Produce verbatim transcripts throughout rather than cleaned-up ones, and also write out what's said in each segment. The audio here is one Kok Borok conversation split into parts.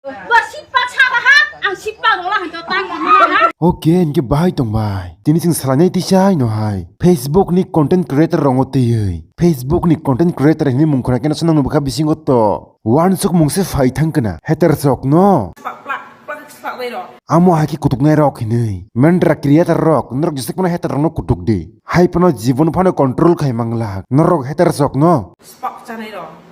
Bo sippa saba ha, ang sippa rola hwnkhe tang hwnma ha. Oke, hwnkhe bahai tongbai. Tini chwng salainai tisa haino hai. Facebook ni content creator rongo twiwi. Facebook ni content creator hwnwi mung khwna khe no swnamno bwkha bisingo to. Wansuk mung se phai thang kana. Haters rok no. Amo hai khe kutuknai rok hinwi. Mendra creator rok, norok jesik phano hater rok no kutuk di. Hai phano jibon phano control khai manglak. Norok haters rok no.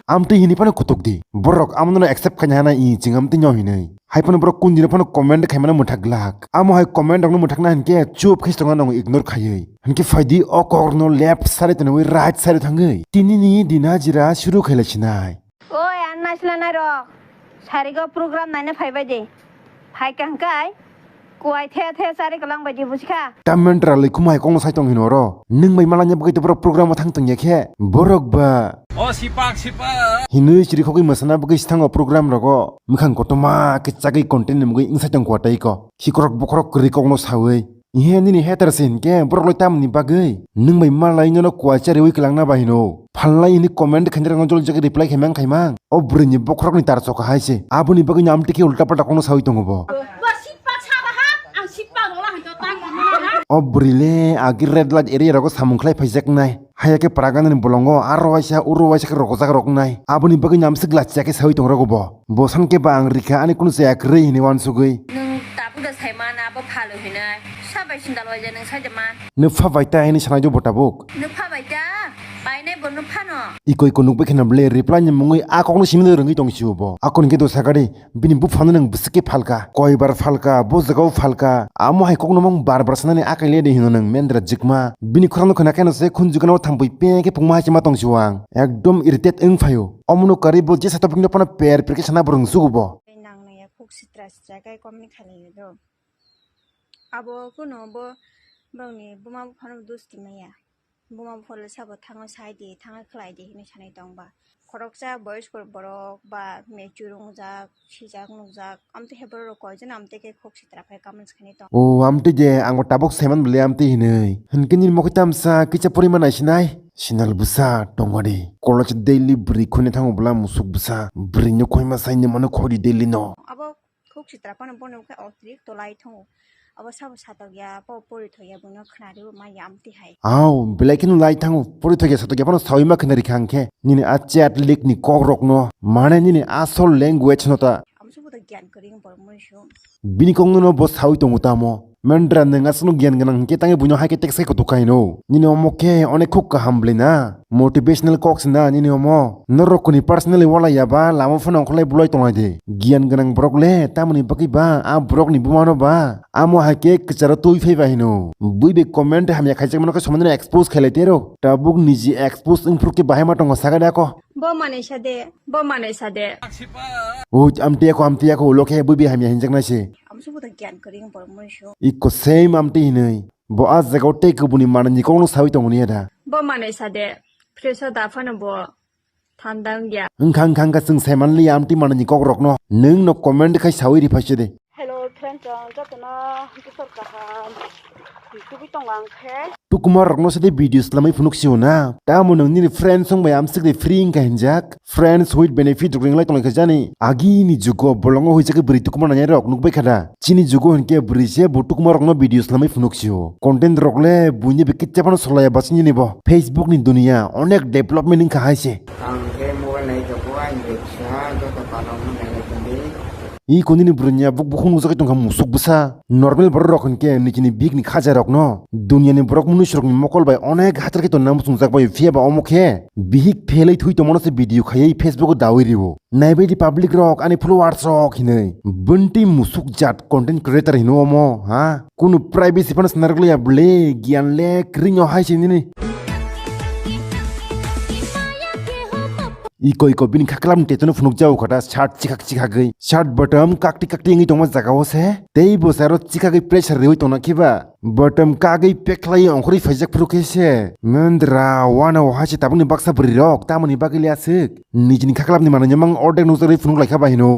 Amtwi hini phano kutuk di. Borok amo no accept khaina hana i ching amtwi nyo hinwi. Hai phano borok kundino phano comment khaimano mwthak glak. Amo hai comment rok no mwthakna hinkhe chup khe tongna nango ignore khaiwi. Hinkhe phaidi o kok no left side twnwi right side thangwi. Tini ni din hajira suru khailai sinai. Oi, ang naisla nairok. Sarigo program naina phaibai di. Phaikha hwnkhe kuai the the chari kwlang bai di busikha. Tamen tra lwi khumai kongno sai tong hino oro. Nwng bai malanya bagwi to borok program o thang tongya khe. Borok ba. O sipak sipak. Hinwi chiri khogwi mwsana bagwi thango program rogo. Mwkhang kotorma khe chagwi content ni mugwi wng sai tong kua tei ko. Khikrok bokhorok kwrwi kokno sawi. Ihe nini hater se hinkhe borok lai tamni bagwi? Nwng bai malai nono kuacha riwi kwlangna bai hino. Phalnai hini comment khainai rokno jol jagwi reply khaimang khaimang. O bwrwini bokhorokni tar chokha hai se. Aboni bagwino amtwi khe ulta palta kokno sawi tongo bo. Bo sippa saba ha, ang sippa rola hwnkhe tang hwnma ha. O bwrwi le agi red light area rogo samung khlai phaijaknai. Haya khe paraganani bolongo aro waisa uro waisa khe rokojak roknai. Aboni bagwino amswk lachiya khe sawi tong rogo bo. Bo san khe ba ang rikha ani kunu chaya kwrwi hinwi wansugwi. Nwng tabuk da sai man abo phalo hinwi. Sabai sindal waija nwng sai da man. Nwpha bai ta hinwi sanai do bo tabuk. Nwpha bai ta? Painai bo nwpha no. Iko iko nukbai kheno bwle reply ni mungwi a kokno simi rwngwi tong sio bo. Akon khe do sakadi bini buphano nwng bwswk khe phalka. Koibar phalka, bo jagao phalka. Amo hai kokno mung bar bar sanani akai le de hino nwng mendra jikma. Bini khorang no khna khe no se khunju gana o thangpui pe khe pungma hai se ma tong sio ang. Ekdom irritate wng phaio. Omono kwrwi bo jesa topikno phano per per khe sana bo rwng sugo bo. Nang nang ya khuk sitra sitra kai komni khalai do. Abo kuno bo bangni buma buphano dusti maya. Buma buphalo sabo thango sai di, thango khlai di hinwi sanai tong ba. Khoroksa boyos kor borok ba mature wngjak, sijak nukjak, amtwi hai borok rok koijon amtwi khe khuk sitra phai comments khainai tong. O amtwi je ang bo tabuk saiman bwle amtwi hinwi. Hinkhe nini mokhe tamsa kisa poriman naisinai. Sinal bwsa tongmani. College daily bwrwi khoina thango bwla musuk bwsa. Bwrwino khoima saini mano khodi daily no. Abo khuk sitra phano bono khe otrikto lai thango. Abo sabo satok ya, po pori thok ya, bono khna ribo ma ya amtwi hai. Aw, belai kheno lai thango. Pori thok ya satok ya phano sawi ma khna rikha ang khe. Nini a chat leak ni kok rok no. Mane nini asol language no ta. Amo subo to gyan kwrwi wng borok mui su. Bini kok no bo sawi tongo tamo. Mendra nwng aswkno giyan gwnang hinkhe tangwi buino hai khe text khai kutuk kaino. Nini omo khe onek khuk kaham bwlwi na. Motivational kok se na nini omo. Norok kuni personally walai ya ba lama phano ongkholai bulai tonglai de. Giyan gwnang borok le tamoni bagwi ba a borokni bumano ba. Amo hai khe kwcharo twi phai ba hino. Bui bai comment hamya khaijak mano khe somono expose khailai tero. Tabuk niji expose wngphuru khe bahai ma tongo sakha de ako. Bo manwi sa de, bo manwi sa de. Oi, amtwi ako, amtwi ako, ulo khe bui bai hamya hinjaknai se. Amo subo to gyan kwrwi wng borok mui su. Iko same amtwi hinwi. Bo a jagao tei kubuni manwi ni kokno sawi tongo niya da. Bo manwi sa de. Fresh o da phano bo thanda wngya. Wngkha, wngkha, wngkha, chwng sai manliya amtwi manwi ni kok rokno. Nwng no comment khai sawi ri phai se de. Hello friend rok jotono bwswk kaham. Tubui tongo ang khe. Tukuma rokno se de video swlamwi phunuk sio na. Tamo nwng nini friend song bai amswk de free wngkha hinjak. Friends with benefit rok ringlai tonglaikha jani. Agini jugo bolongo huijak bwrwi tukuma nangnai rok nukbai kha da. Chini jugo hinkhe bwrwi se bo tukuma rokno video swlamwi phunuk sio. Content rok le buini bai kicha phano solaiya basingni bo. Facebook ni duniya onek development wngkha hai se. Ang khe mobile nai tongo, ani bai kisa joto kanao no nailai tongdi. I kondini bwrwini abuk bukhuk nukjagwi tongkha musuk bwsa. Normal borok rok hinkhe nijini bihik ni khaja rokno duniya ni borok munush rokni mokol bai onek hathar khe tonna muchungjak bai, phiya ba omo khe bihik phelwi thwi tongmano se video khaiwi Facebook o dawi rio. Naibaidi public rok ani followers rok hinwi. Bwntwi musuk jat content creator hino omo, ha? Kunu privacy phano swnarwk liya bwle, giyan le kwrwino hai se nini. Iko iko bini khaklapni teteno phunukjao kha da shirt chikhak chikhagwi. Shirt bottom kakti kakti wngwi tongma jagao se. Tei bo se aro chikhagwi pressure riwi tongna khiba. Bottom kagwi pekhlai ongkhorwi phaijak phuru khe se. Mendra wana o hai se tabukni baksa bwrwi rok tamoni bagwi le aswk. Nijini khaklapni manwi nyamang ordek nukjagwi phunuk laikha bahino.